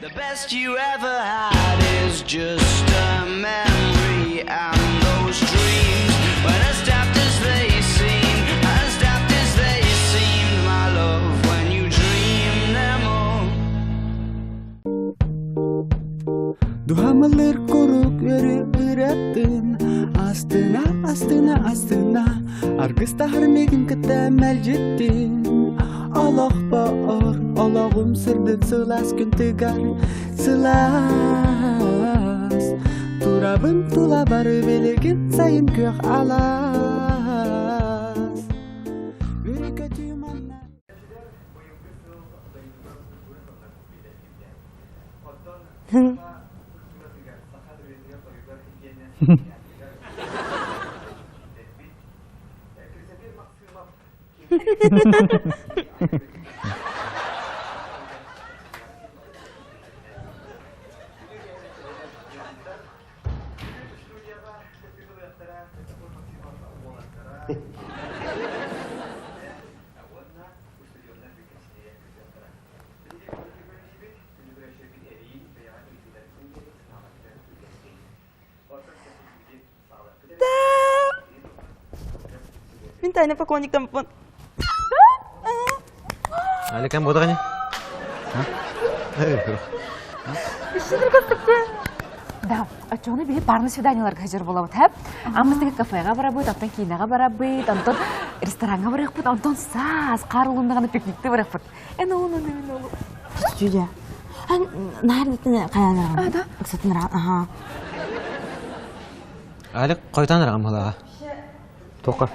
The best you ever had is just a memory and those dreams when as daft as they seem, as daft as they seemed, my love, when you dream them all. Дуһамылыр курук өрү ыратын Астына, астына, астына Аргыстаһар мигин кытта мэлдьиттин Олохпоор, олоҕум сырдык сылаас күн тыгар Сылаас Турабын тула бары билигин сайын күөх алаас Үрүкөтүү манна Мин тайна поклонниктаммын. Аликан буотаҕыни? Да, оччоҕуна биһи парный свиданияларга сылдьар буолабыт, һэ? Аммыстыгы кафеҕа барабыт, оттон киинэҕэ барабыт, онтон рестораҥҥа барыахпыт, онтон саас хаар улуннаҕына пикникте барыахпыт. Эн ону мен олу. Чүдэ. Ан наар дитин каянарам. Да? Ыксатын ага. Алик қойтан арағым халаға. Тоқа.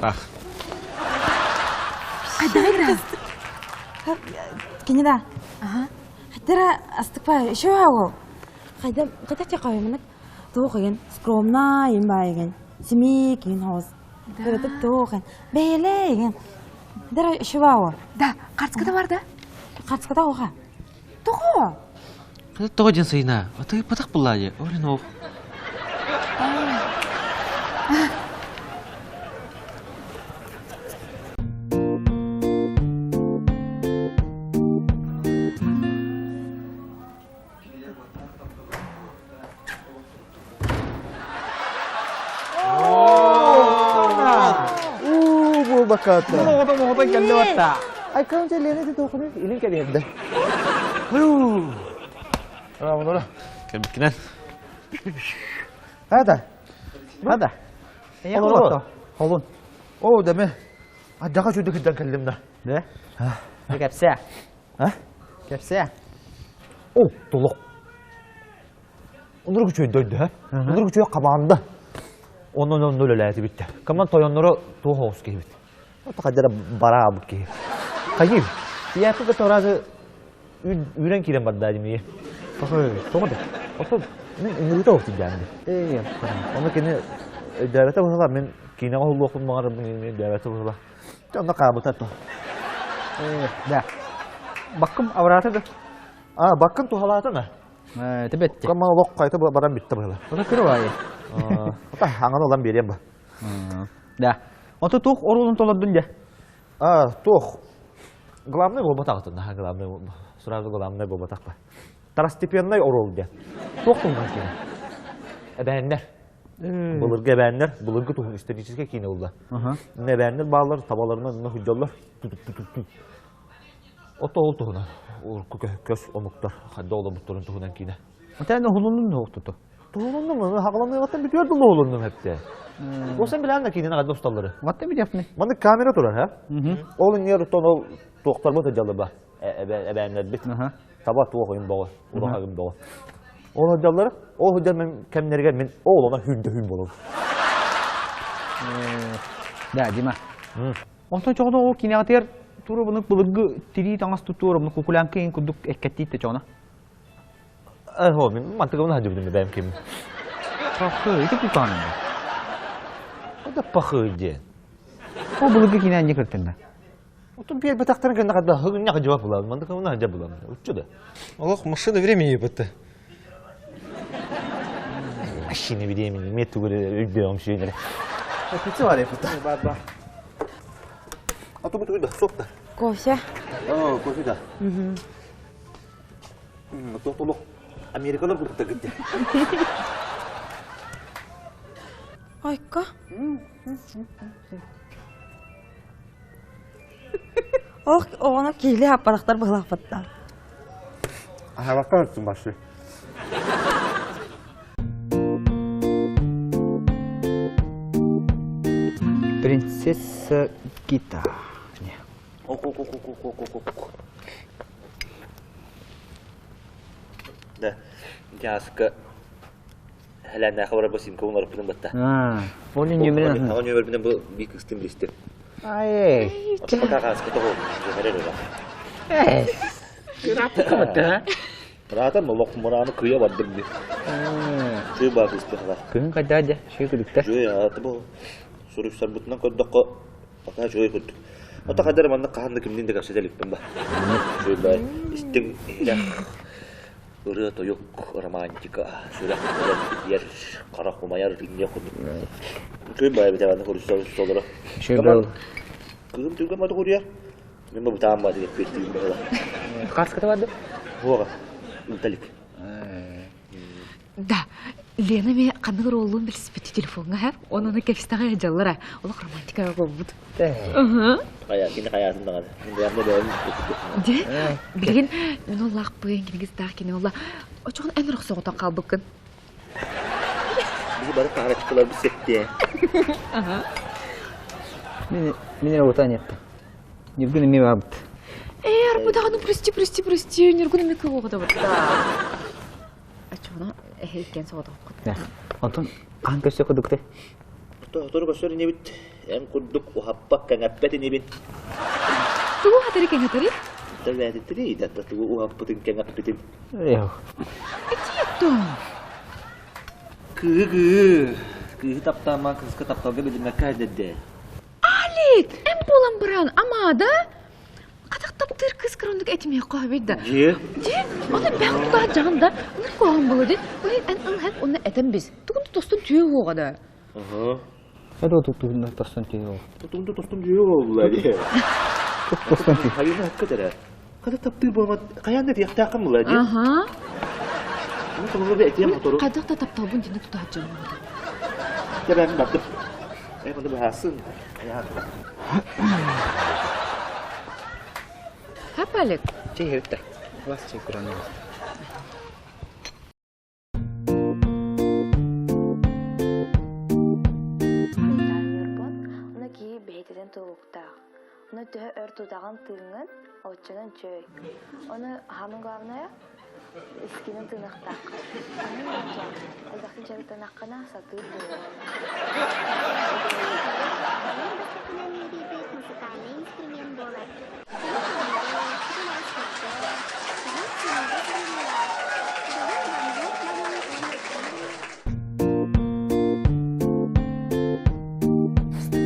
Ах. Қайда Кини да. Ага. Хаттара астыкпа еще ол. Кайда кайда те кайымынык. Тоқыгын скромна им байыгын. Сими кин хоз. Көрөтүп тоқын. Бейлеген. Дара еще бао. Да, картскада бар да? Картскада оға. Тоқо. Қыды тоғы ден сайына. Аты патақ бұллады. Олин оқ. Уу, буолбакката. Оҕото моҕото кэллэ батта. Айкан дьэлиэнэ ти тоохуну илин кэриэрдэ. Рамонора. Кәбіккінен. Хада. Хада. Эйэ Холун. О, дәме. Адаға чөйді кірден кәлдім да. Да? Кәпсә. А? Кәпсә. О, толық. Оныр күчөй дөйдү, ха? Оныр күчөй қабанды. Онон оннол өләти битте. Каман тойонноро туох оҕус киһибит. Ото хадара бара абыт киһи. Хайыр. Тияпы торазы үрен кирен барда димие. Тоҕо, тоҕо да. Ото мен ыҥырыта оҕус тиджаанды. Ээ, Оны кини өйдөөбөтө быһыла мен киинэҕэ уһуллуохпун баҕарабын өйдөөбөтө быһыла. Онно хаабыта то. Ээ, да. Баккым аврата да. А, баккын тухалаатана. Ээ, тебетте. Кама олох кайта баран бүтте быһыла. Ота кырвай. Ота аңан олан берем ба. Да. Ото тух орулун толордун дьэ. А, туох. Главный буолбатах наха главный сразу главный буолбатах ба. Второстепенный орол диэн. Туох туһунан киинэ. Эбээннэр. Былыргы эбээннэр, былыргы туһун исторический киинэ буолла. Эбээннэр баалар табаларынан онно сылдьаллар. Ото ол туһунан. Урукку көс омуктар хадда оломуттарын туһунан киинэ. Отан уһулуннун туохтуту. Туһулуннум, хагаланыгаттан бүтүөр дылы уһулуннум хепте. Осан билэн да киинени хадда усталлары. Ватта билефни. Маннык камера турар, ха? Ол иннигэр оттон ол туохтарбыт сылдьаллар эбээннэрбит. Таба туох ойун боҕо, ураха ойун боҕо. Ол сылдьаллар, ол сылдьар мен кэмнэригэр мен ол она хүндэ хүн болор. Да, Дима. Онтон чоҕуна ол кинэҕитигэр туруобунук былыргы тирии таҥас туттуоробунук кукулянка иһин курдук эккэттиит да чоҕуна. Э, мен мантыгыбын хадьыбытым бэйэм ким. Пахы, ити кукаанын. Это пахы диэн. Ол былыргы кинэ анньа кыртынна. Отон биэрбэтэхтэрин кэннэ хадда хыгынньа хадьыба булабын, мантыгыбын хадьа булабын. Уччу да. Олох машина времени бытты. Машина времени, мен түгүр өйдөм сүйүнөр. Пицца бар еппит. Бар бар. А то бу да, сок да. Кофе. О, кофе да. Толох Америкалар курдук дии. Айка. Ох, оҕону киили хаппарахтар быһылаахпаттар. Аһабакка өттүн башы. Принцесса Гита. Да, дьааска Хэлээннээхэ барар бу симка уларыппытын батта. Ол ньүмэрин. Аҕа ньүмэрбинэн бу биир кыстым билистим. Ай. Пока хааска тоҕо эрэр ыра. Ырааппыкка батта. Ыраатан олох мурааны кыйа бардым дии. Чүй баа кыстыхла. Күһүн хайдаа дьэ, шүй күдүктэр. Чүй ааты бу суруйсарбытынан көрдөххө пока чүй күдүк. Ото хадар манна хаһан да кимниин да кэпсэтэ иликпин ба. Чүй баа истиҥ иһирэх ырыа-тойук, романтика, сүрэх ылар, итийэр, харах умайар инньэ курдук. Үчүгэй баайа битэ манна көрүстэ солоро. Кыым түргэн маты куруйар. Мен бу бутаан бааты кеппиэттиим быһыла. Хаската барды? Хуога. Ынталик. Да, Лена ме ханнык роллун билсиппит телефоҥҥа һэр, онуну кэпстэҕэ дьаллара. Олох романтика буолбут. Хайа, кини хайаатын даҕаны. Мин бэйэм бэйэм Дьэ, билигин мин оллаахпын, кинигистаах кини олла. Очоҕун эн эрэ соҕотох хаалбыккын. Биһи бары парочкаларбыт септиэ. Мин мин эрэ утан еттим. Ньургун эмиэ баабыт. Ээ, арбудаҕаны прости, прости, прости, Ньургун эмиэ кыһуоҕа Оччоҕуна эһэ иккиэн соҕотоххут. Онтон хаһан көрсө курдуктай? Тоһотору көрсөр инибит, эн курдук уһаппак кэҥэппэт инибин. Тугу уһатары кэҥэтэри? Тэбээтиттири да тугу уһаппытын кэҥэппитин. Ээх. Этиэттон. Кыыһы кыыһы. Кыыһы таптаама, кыыска тапталга билиммэккэ эрдэрдэ. Алик, эн буолан баран, амаада Хатах таптыыр кыыс кыроннук этимиэххэ сөбүй да. Дьиэ. Дьиэ, оны бэҕ тутаах дьаҕан да, ыныр куһаҕан буолуо дии. Ол эн ылһап онно этэн бис. Тугун тостон түйэ уоҕа да. Аха. Это тугун тостон түйэ уоҕа. Тугун тостон түйэ уоҕа дии. Тостон түйэ. Хайыны хакка дэрэ. Хата таптыыр буолмат, хайаан да диэхтээххин була дии. Аха. Ну, холобура этиэм хотору. Хайдах да тапталбын дьине тутаах дьон буолда. Тэбэм бардым. Эй, маны быһаасын. Хапалик. Чэй иһиттэ. Бас чэй куран Ону киһи бэйэтинэн тулуктаах. Ону төһө өр тутаҕын тыыҥҥын, оччонон чөй. Ону самое главное, искинин тыыныахтааххын. Оннук буолчаан, элбэхтик дьарыктанаххына сатыыр буолуоҥ. Биир бастакынан үөрүйбүт музыкальнай инструмент буолар.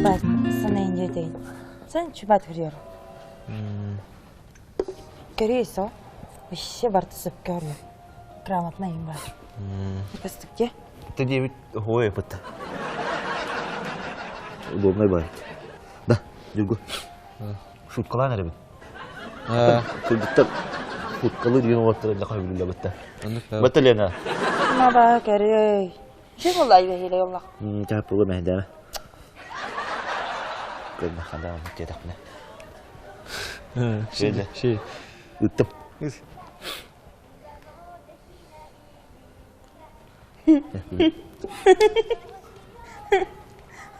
Бат, санайын диэтигин. Сэн чубат хүрүөр. Көрүө Вообще барыта сөпкө оруо. Грамотно им бар. Көстүкке. Ты диэбит ой пытта. Удобный баар. Да, Дюргу. Шуткалаан эрэбин. Кыргыттар шуткалы деген уолаттар эллэ хойгулла бытта. Бытта Лена. Маба көрүй. Чи булай бэһилэ оллах. Таа пула мэһдэ. Көрмө хадаа диэтэхпинэ. Ши, ши. Ыттым.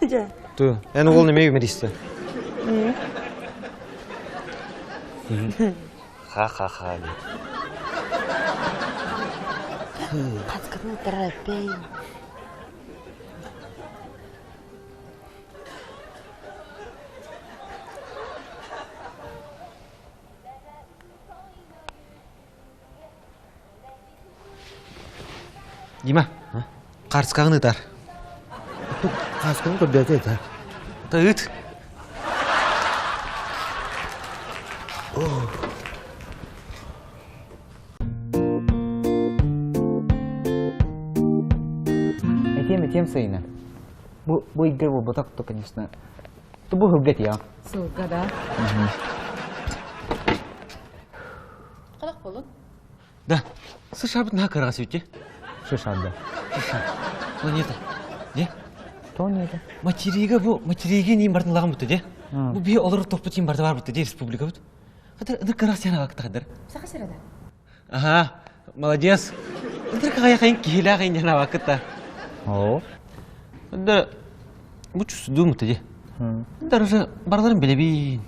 Дьэ. Ту, эн уол неме юмориста. Ха-ха-ха. Хаскатын ыттарар эппей. Дима, хаарыскаҕын ыытар. Хаасканы көрдөөтө этэ. Та ыыт. Этиэм, этиэм сайына. Бу, бу игр буолбатах то, конечно. То бу хылга этиэ. Сылга да. Халах болун. Да. США-быт наһаа кыраҕас үтү. США да. США. Планета. Де? Планета. Материга бу материги ним бартын лаган бутты де. Бу би олор топпут тим барда бар бутты де республика бут. Хатыр ыныр кыраҕас сена вакыт хадыр. Саха сирэ да. Ага, молодец. Ыныр кыгая хайын киһилээх инньэна вакытта. О. Да бу чусдуу мутты де. Даже бараларын билэбин.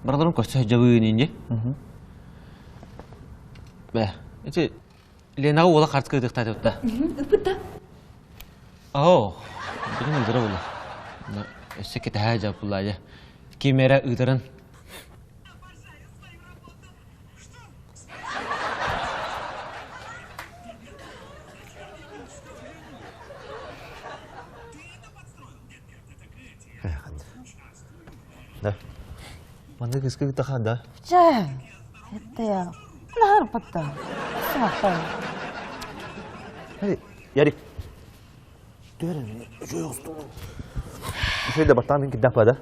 Бараларын көрсө сылдьабын инде. Бә, ити Ленаҕа уола хартыка ытыктааты ытта. Ыппыт да. Оо, билин ыытара буолла. Өссө кэтэһээ дьаппылаа дьэ. Ким эрэ ыытарын. Да. Маннык кыска кытта да. Чэ, это я. Нахар патта. Сымаппай. Эй, Ярик. Түөрэн, үчүгэй оҕустум. Үчүгэй да баттаан мин киддапа да.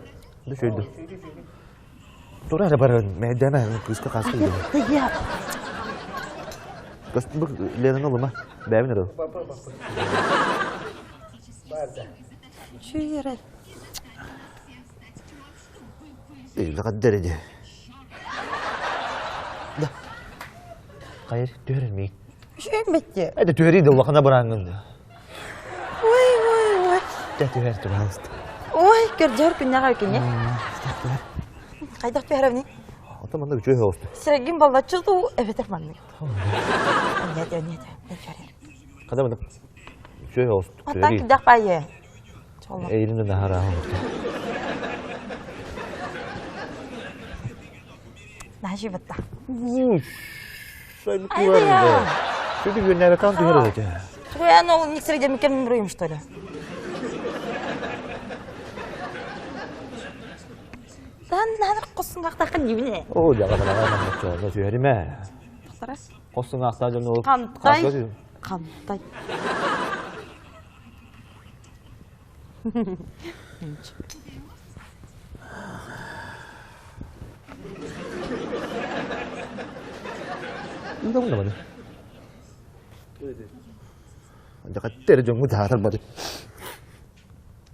Үчүгэй да. Тура эрэ баран, мэйдээмэ, кыыска хаска иһэ. Это я. Көстүбүк Ленаны ылыма. Бэйэбин эрэ. Үчүгэй эрэ. Илҕаддэр ди. Да. Хайыр, түһэрин миин. Үчүгэй бэтти. Это түһэри да улахана быраангын. Ой, ой, ой. Тэ түһэр, пожалуйста. Ой, көрдьөр күннэҕэ күнэ. Хайдах түһэрэбиний? Ата маннык үчүгэй оҕусту. Сирэгин баллаччы дуу эбэтэр маннык. Нет, нет, нет, Хада маннык үчүгэй оҕусту. Аттан кидах баайы. Эйрин да наһара. Наһа батта. Сөйдү күннәре кан түһэр эти. Туян ол никсер демикем руйм что ли? Дан наныр қосыңақтақын дебіне. О, жаға түһәриме. Қосыңақта жон ол. Қантай. Қантай. Ыытабын да Дьакаттер дьоҥҥу таһаарар бары.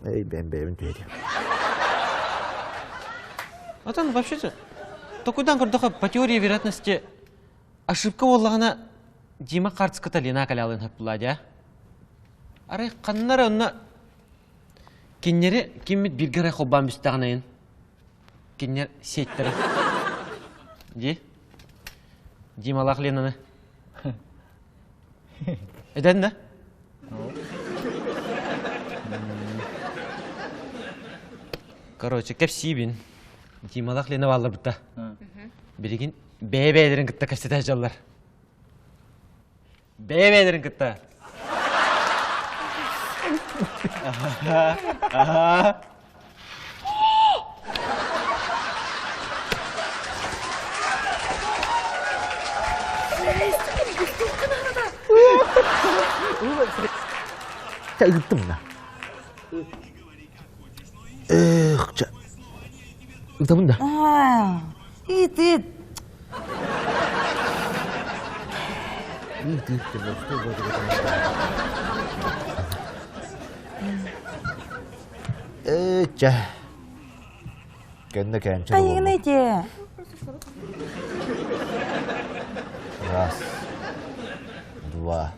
Эй, бэм бэйэбин түһэриэм. Отон вообще-то, токудан көрдөхө по теории вероятности ошибка буоллаҕына Дима хаартыската Лена калялын хаппылаа дьэ. Арай ханнара онно киннери киммит бииргэ арай холбоон түстэҕинэйин киннер сиэттэрэ. Дии. Дималаах Ленаны. Эдэн да? Короче, кэпсиибин. Дималаах Лена баалларбыта. Билигин бэйэ-бэйэлэрин кытта кэпсэтэ сылдьаллар. Бэйэ-бэйэлэрин кытта. Аха. Чэ, ыыттым да. Эх, чэ. Ыытабын да. Ыыт, ыыт. Ыыт, ыыт, Ээ, чэ. Кэннэ кээнчэ Айыгын эти. Раз, два,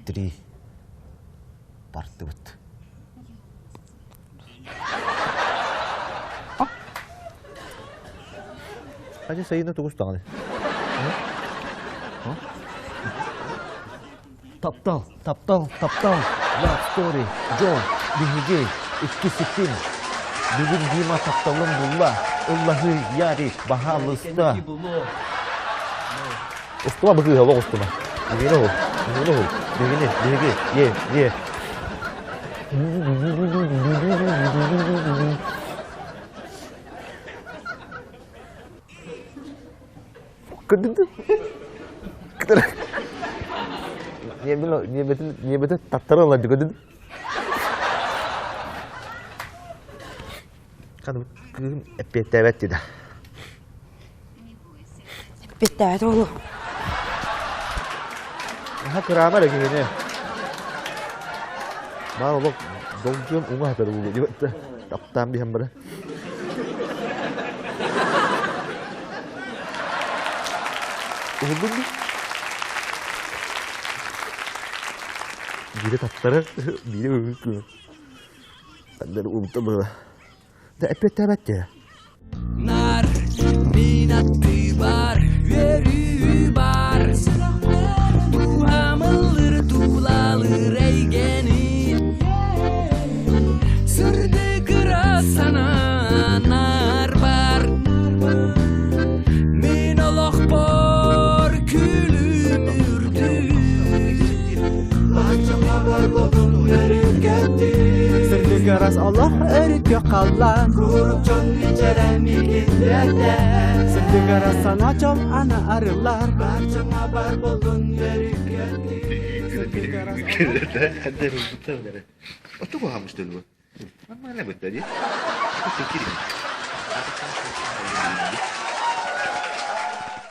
три. Бардыбыт. Хадьа сайына тугус даҕаны. Таптал, таптал, таптал, love story, Джон, биһиги, икки ситим. Бүгүн Дима тапталын булла, ыллаһыы, Ярик, баһаалыста. Устума быгыыһа олох устума. Биһигини уһул, биһигини уһул, биһигини, биһиги, е, е. Небетин таттара ылла дьүгөдүн. Кадым кыыһым эппиэттээбэт дии да. Эппиэттээбэт уолу. Наһаа кыраама эрэ киһини. Баар олох долгуйан уҥа сытар буолуо диэбэттэ. Таптаан биһэн бара. Уһуллун дии. Биири таптарар, биири өлүккү. Тандыр улта была. Да эппиэттээбэт дии. Нар, мин аттыбар үөрүү бар. Дууһамыллыр тулалыр эйгэни. Сырдык ыра санаанар бар. Мин олохпор күлүм үрдүк. Сырдык ырас олох өрүккө халлаан Курук дьон Сырдык ырас сана чол ана арыллар Бар дьоҥҥо бар боллун Сырдык ырас Оту куһааммыш дуу? Нормально бытта дии.